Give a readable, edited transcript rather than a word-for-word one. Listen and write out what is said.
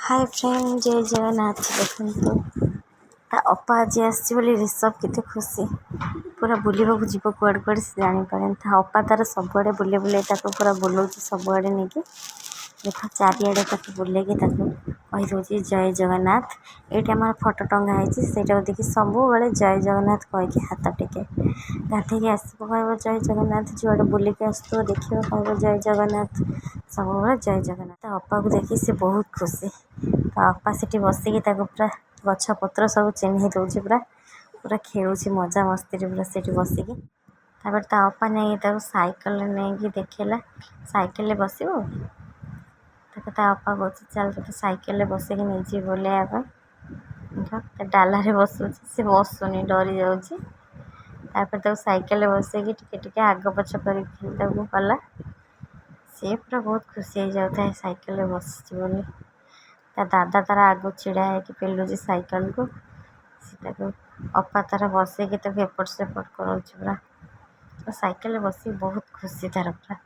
ହାଏ friend, ଜୟ ଜଗନ୍ନାଥ। ଦେଖନ୍ତୁ, ତା ଅପା ଆଜି ଆସିଛି ବୋଲି ରିଷଭ କେତେ ଖୁସି। ପୁରା ବୁଲିବାକୁ ଯିବ କୁଆଡ଼େ କୁଆଡ଼େ ସେ ଜାଣିପାରେନି। ତା ଅପା ତାର ସବୁଆଡ଼େ ବୁଲେଇ ବୁଲେଇ ତାକୁ ପୁରା ବୁଲଉଛି ସବୁଆଡ଼େ ନେଇକି। ଦେଖ, ଚାରିଆଡ଼େ ତାକୁ ବୁଲେଇକି ତାକୁ କହିଦେଉଛି ଜୟ ଜଗନ୍ନାଥ। ଏଇଠି ଆମର ଫଟୋ ଟଙ୍ଗା ହେଇଛି। ସେଇଟାକୁ ଦେଖି ସବୁବେଳେ ଜୟ ଜଗନ୍ନାଥ କହିକି ହାତ ଟେକେ। ଗାଧେଇକି ଆସିବ, କହିବ ଜୟ ଜଗନ୍ନାଥ। ଯୁଆଡ଼େ ବୁଲିକି ଆସୁଥିବ, ଦେଖିବ, କହିବ ଜୟ ଜଗନ୍ନାଥ। ସବୁବେଳେ ଜୟ ଜଗନ୍ନାଥ। ତା ଅପାକୁ ଦେଖି ସେ ବହୁତ ଖୁସି। ତା ଅପା ସେଠି ବସିକି ତାକୁ ପୁରା ଗଛ ପତ୍ର ସବୁ ଚିହ୍ନେଇ ଦେଉଛି। ପୁରା ପୁରା ଖେଳୁଛି ମଜା ମସ୍ତିରେ ପୁରା ସେଠି ବସିକି। ତାପରେ ତା ଅପା ନେଇକି ତାକୁ ସାଇକେଲରେ ନେଇକି ଦେଖେଇଲା। ସାଇକେଲରେ ବସିବୁ? ତାକୁ ତା ଅପା କହୁଛି, ଚାଲ ତୋତେ ସାଇକେଲରେ ବସେଇକି ନେଇଯିବି ବୁଲେଇବା ପାଇଁ। ଦେଖ, ତା ଡାଲାରେ ବସୁଛି, ସେ ବସୁନି, ଡରି ଯାଉଛି। ତାପରେ ତାକୁ ସାଇକେଲରେ ବସେଇକି ଟିକେ ଟିକେ ଆଗ ପଛ କରିକି ତାକୁ କଲା। ସିଏ ପୁରା ବହୁତ ଖୁସି ହେଇଯାଉଥାଏ ସାଇକେଲରେ ବସିଛି ବୋଲି। ତା ଦାଦା ତାର ଆଗକୁ ଛିଡ଼ା ହେଇକି ପେଲୁଛି ସାଇକେଲକୁ। ସେ ତାକୁ ଅପା ତାର ବସେଇକି ତାକୁ ଏପଟ ସେପଟ କରାଉଛି। ପୁରା ସାଇକେଲରେ ବସିକି ବହୁତ ଖୁସି ତାର ପୁରା।